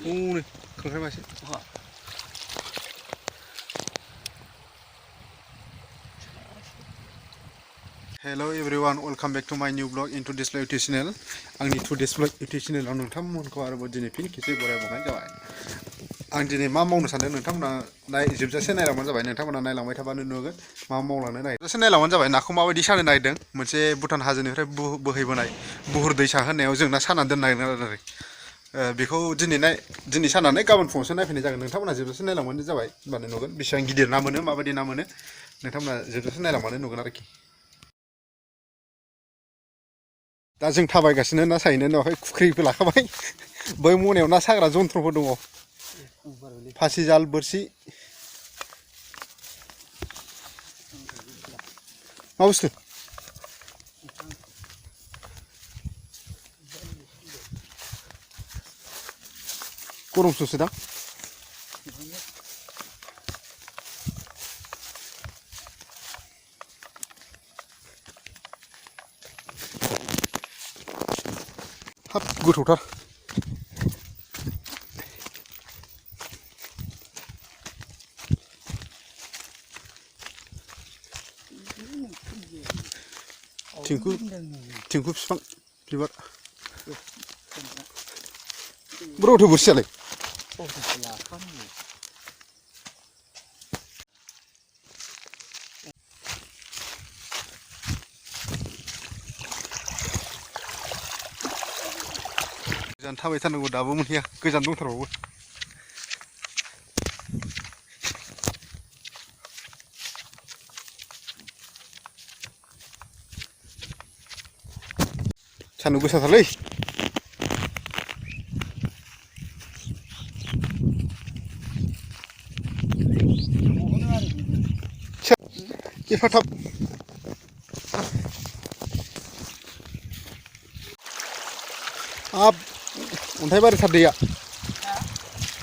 हनै खांख्राइ मासे Hello everyone, welcome back to my new blog in today's vlog YouTube channel. आंनि today's vlog YouTube channel आव नोंथांमोनखौ आरोबाव दिनै फिन खेबसे बरायबावनाय जाबाय। आं दिनै मा मावनो सानदों नोंथांमोना जोबजासे नायलांबानो जाबाय। नोंथांमोना नायलांबाय थाबानो नुगोन मा मावलांनो नागिरदों। जोबजासे नायलांबानो जाबाय नाखौ माबायदि सानो नागिरदों। मोनसे भुटान हाजोनिफ्राय बोहैबोनाय बुहुर दैसा होननायाव जों ना सानानै दोननो नागिरदों आरो। बेखौ दिनै सानानै गाबोन फुङावसो नायफैनाय जागोन। नोंथांमोना जोबजासे नायलांबानो जाबाय। होनबानो नुगोन बेसेबां गिदिर ना मोनो माबायदि ना मोनो। नोंथांमोना जोबजासे नायलांबानो नुगोन आरोखि। दा जों थाबायगासिनो ना साहैनो नुवाखै खुख्रिबो लाखाबाय बै मनायाव ना साग्रा जन्थ्रफोर दङ फासि जाल बोरसि मा बुस्थु गरमसोसो दां हाब गोथौथार थिंखु बिफां बिबार ब्रथो बोरसियालाय गोजान थाबायथारनांगौ दाबो मोनहैया गोजान दंथारबावो सान्दुं गोसाथारलै एफाथाब हाब अन्थाइ बारिथार दैया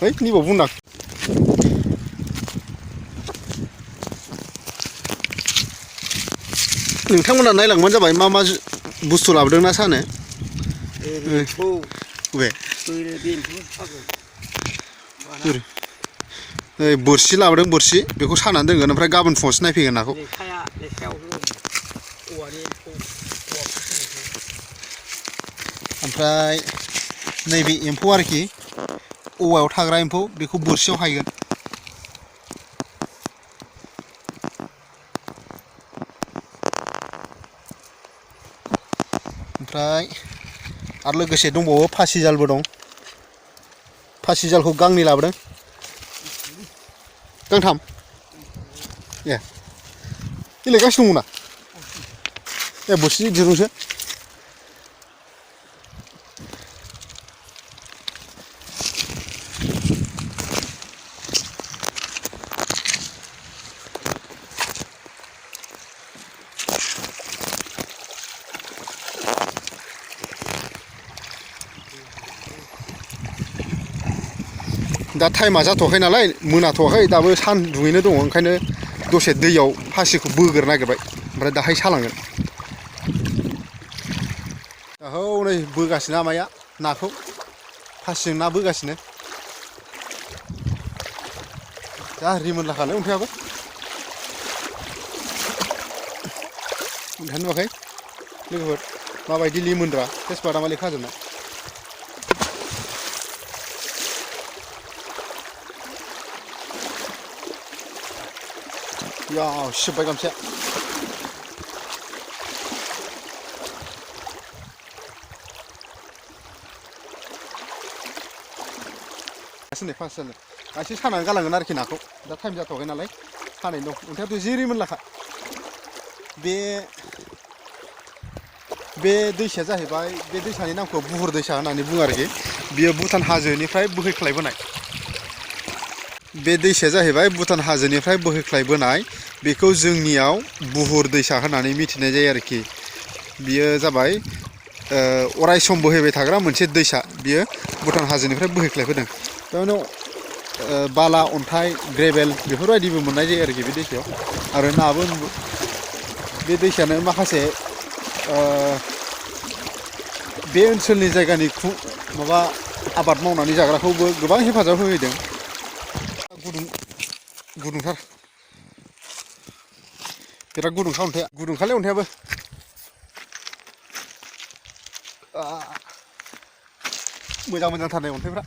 है निबाव बुंदां नोंथांमोना नायलांबानो जाबाय मा मा बुस्थु लाबोदों ना सानो बोरसि लाबोदों बोरसि बेखौ सानानै दोनगोन ओमफ्राय गाबोन फुङावसो नायफैगोन नाखौ ओमफ्राय नैबे एम्फौ आरोखि औवायाव थाग्रा एम्फौ बेखौ बोरसियाव हायगोन ओमफ्राय आरो लोगोसे दंबावो फासि जालबो दं फासि जालखौ गांनै लाबोदों गांथाम ए गेलेगासिनो दंमोन ना ए बोरसि दिरुंसो दा टाइमा जाथ'वाखै नालाय मोनाथ'वाखै दाबो सानदुङैनो दङ ओंखायनो दसे दैयाव फासिखौ बोग्रोनो नागिरबाय ओमफ्राय दाहाय सालांगोन हनै बोगासिनो आमाया नाखौ फासिजों ना बोगासिनो जा रिमोनलाखालै अन्थाइआबो अन्थाइ नुवाखै लोगोफोर माबायदि लिमोनद्रा टेस्ट बादामालि खाजोबनाय या सिबबाय गामसाया नै फास जानो एसे सानानै गालांगोन आरोखि नाखौ दा टाइम जाथ'वाखै नालाय सानाय दं अन्थाइआथ' जि रिमोनलाखा बे दैसाया जाहैबाय बे दैसानि नामखौ बुहुर दैसा होननानै बुङो आरोखि बियो भुटान हाजोनिफ्राय बोहैख्लायबोनाय बे दैसाया जाहैबाय भुटान हाजोनिफ्राय बोहैख्लायबोनाय बेखौ जोंनियाव बुहुर दैसा होननानै मिथिनाय जायो आरोखि बियो जाबाय अराय सम बोहैबाय थाग्रा मोनसे दैसा बियो भुटान हाजोनिफ्राय बोहैख्लायबोदों बेयावनो बाला अन्थाइ ग्रेभेल बेफोरबायदिबो मोननाय जायो आरोखि बे दैसायाव आरो नाबो बे दैसायानो माखासे बे ओनसोलनि जायगानि माबा आबाद मावनानै जाग्राखौबो गोबां हेफाजाब होदों। गुदुंथार बिराद गुदुंखा अन्थाइआ गुदुंखालै अन्थाइआबो मोजां मोजांथार नै अन्थाइफ्रा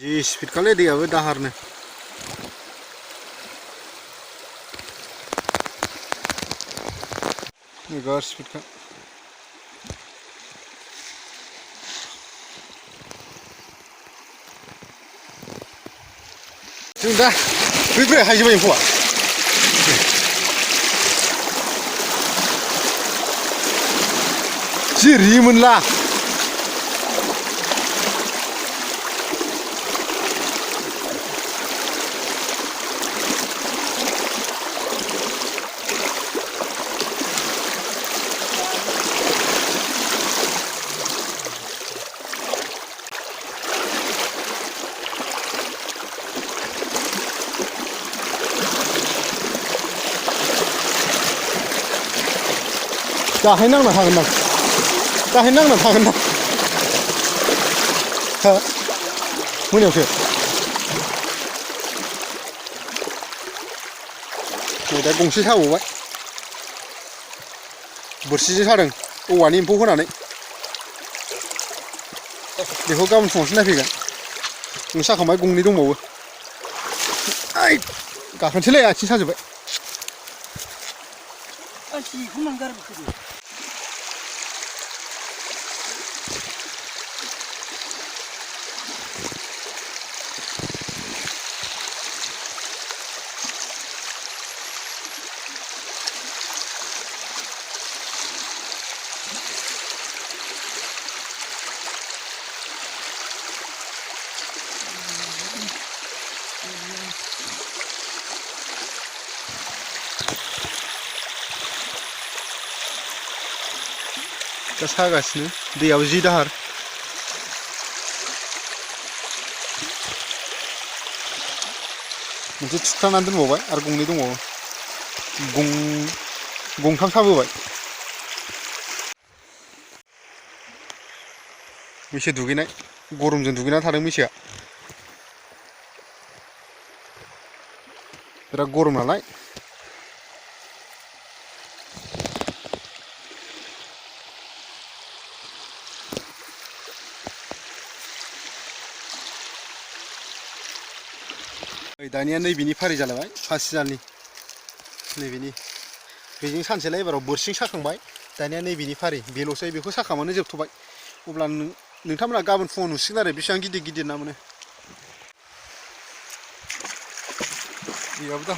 जि स्पिडखालै दैयाबो दाहारनो नोगोर स्पिडखा जों दा बैब्रै हायजोबबाय एम्फौआ जि रिमोनला दाहाय नांना थागोन दां दाहाय नांना थागोन दां हा मोनायावसो नै दा गंसे साबावबाय बोरसिजों सादों औवानि एम्फौ होनानै बेखौ गाबोन फुङावसो नायफैगोन गंसे साखांबाय गंनै दंबावो ओइ गाखोनोसैलै आथिं साजोब्बाय दा सागासिनो दैयाव जि दाहार मोनसे थुख्रानानै दोनबावबाय आरो गंनै दंबावो गंथाम साबोबाय मैसो दुगैनाय गरमजों दुगैनानै थादों मैसोआ बिराद गरम नालाय दानिया नैबेनि फारि जालायबाय फासिजालनि नैबेनि बेजों सानसेलाय एबाराव बोरसिं साखांबाय दानिया नैबेनि फारि बेल'सै बेखौ साखांबानो जोबथ'बाय अब्ला नोंथांमोना गाबोन फुङाव नुसिगोन आरो बेसेबां गिदिर गिदिर ना मोनो दैयाबो दा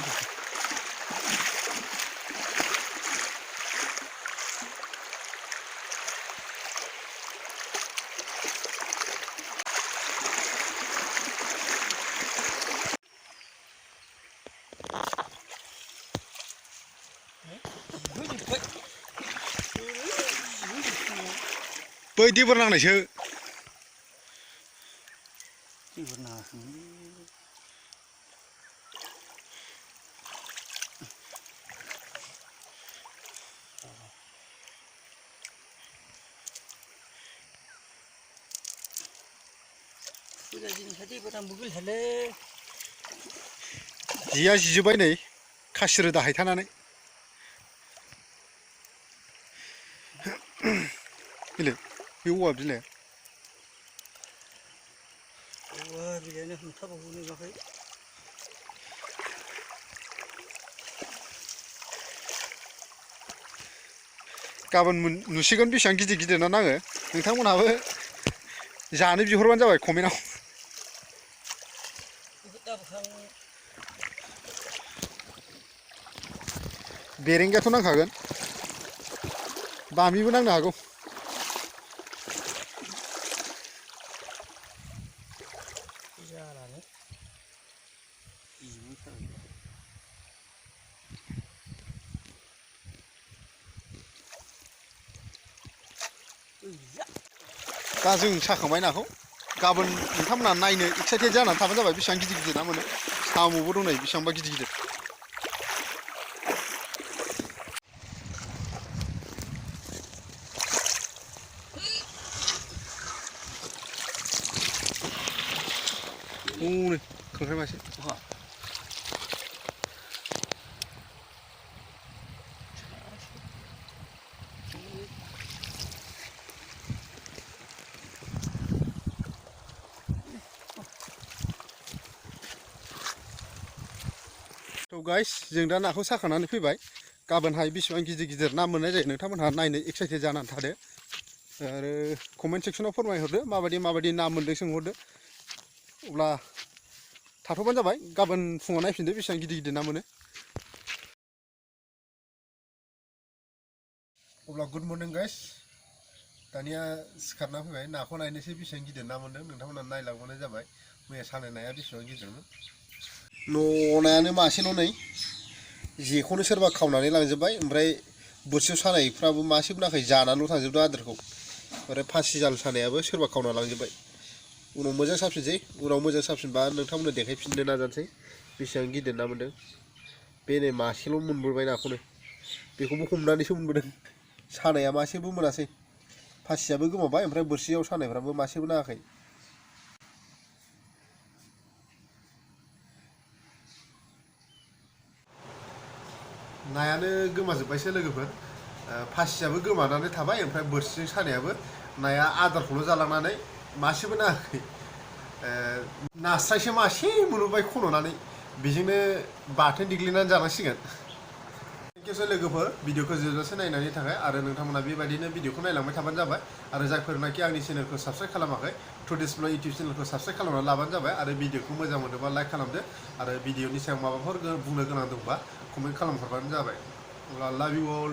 बै दैबोर नांनायसो दैबोर नाङाखै जिया जिजोब्बाय नै खासि रोदा हायथानानै बिलाइ बे औवा बिलाइआ बिलाइआनो हमथाबावनो बाखै गाबोन नुसिगोन बेसेबां गिदिर गिदिर ना नाङो नोंथांमोनहाबो जानो बिहरबानो जाबाय कमेन्टआव बेरेंगायाथ' नांखागोन बामिबो नांनो हागौ दा जों साखांबाय नाखौ गाबोन नोंथांमोना नायनो एक्साइटेड जानानै थाबानो जाबाय बेसेबां गिदिर गिदिर ना मोनो साम'बो दं नै बेसेबांबा गिदिर गिदिर नै खांख्राइ मासे थ' गाइस जों दा नाखौ साखानानै फैबाय गाबोनहाय बेसेबां गिदिर गिदिर ना मोननाय जायो नोंथांमोनहा नायनो एक्साइटेड जानानै थादो आरो कमेन्ट सेक्सनाव फोरमायहरदो माबायदि ना मोन्दों सोंहरदो अब्ला थाथ'बानो जाबाय गाबोन फुङाव नायफिनदो बेसेबां गिदिर गिदिर ना मोनो अब्ला गुड मर्निं गाइस दानिया सिखारना फैबाय नाखौ नायनोसै बेसेबां गिदिर ना मोन्दों नोंथांमोना नायलांबानो जाबाय मैया सानाय नाया बेसेबां गिदिरमोन नायानो मासेल' नै जेखौनो सोरबा खावनानै लांजोब्बाय ओमफ्राय बोरसियाव सानायफ्राबो मासेबो नाङाखै जानानैल' थांजोबदों आदारखौ ओमफ्राय फासि जाल सानायाबो सोरबा खावना लांजोब्बाय उनाव मोजां साबसिनसै उनाव मोजां साबसिनबा नोंथांमोननो देखायफिननो नाजानोसै बेसेबां गिदिर ना मोन्दों बे नै मासेल' मोनबोबाय नाखौनो बेखौबो हमनानैसो मोनबोदों सानाया मासेबो मोनासै फासियाबो गोमाबाय ओमफ्राय बोरसियाव सानायफ्राबो मासेबो नाङाखै नायानो गोमाजोब्बायसो लोगोफोर फासियाबो गोमानानै थाबाय ओमफ्राय बोरसिजों सानायाबो नाया आदारखौल' जालांनानै मासेबो नाङाखै नास्रायसो मासे मोनबोबाय खन'नानै बेजोंनो बाथोन देग्लिनानै जानांसिगोन थेंकिउसै लोगोफोर भिडिअखौ जोबजासे नायनायनि थाखाय आरो नोंथांमोना बेबायदिनो भिडिअखौ नायलांबाय थाबानो जाबाय आरो जायफोरनाखि आंनि चेनेलखौ साबस्क्राइब खालामाखै टुडेस ब्लग इउटिउब चेनेलखौ साबस्क्राइब खालामनानै लाबानो जाबाय आरो भिडिअखौ मोजां मोनोबा लाइक खालामदो आरो भिडिअनि सायाव माबाफोर बुंनो गोनां दंबा कमेन्ट खालामहरबानो जाबाय अब्ला लाभ इउ अल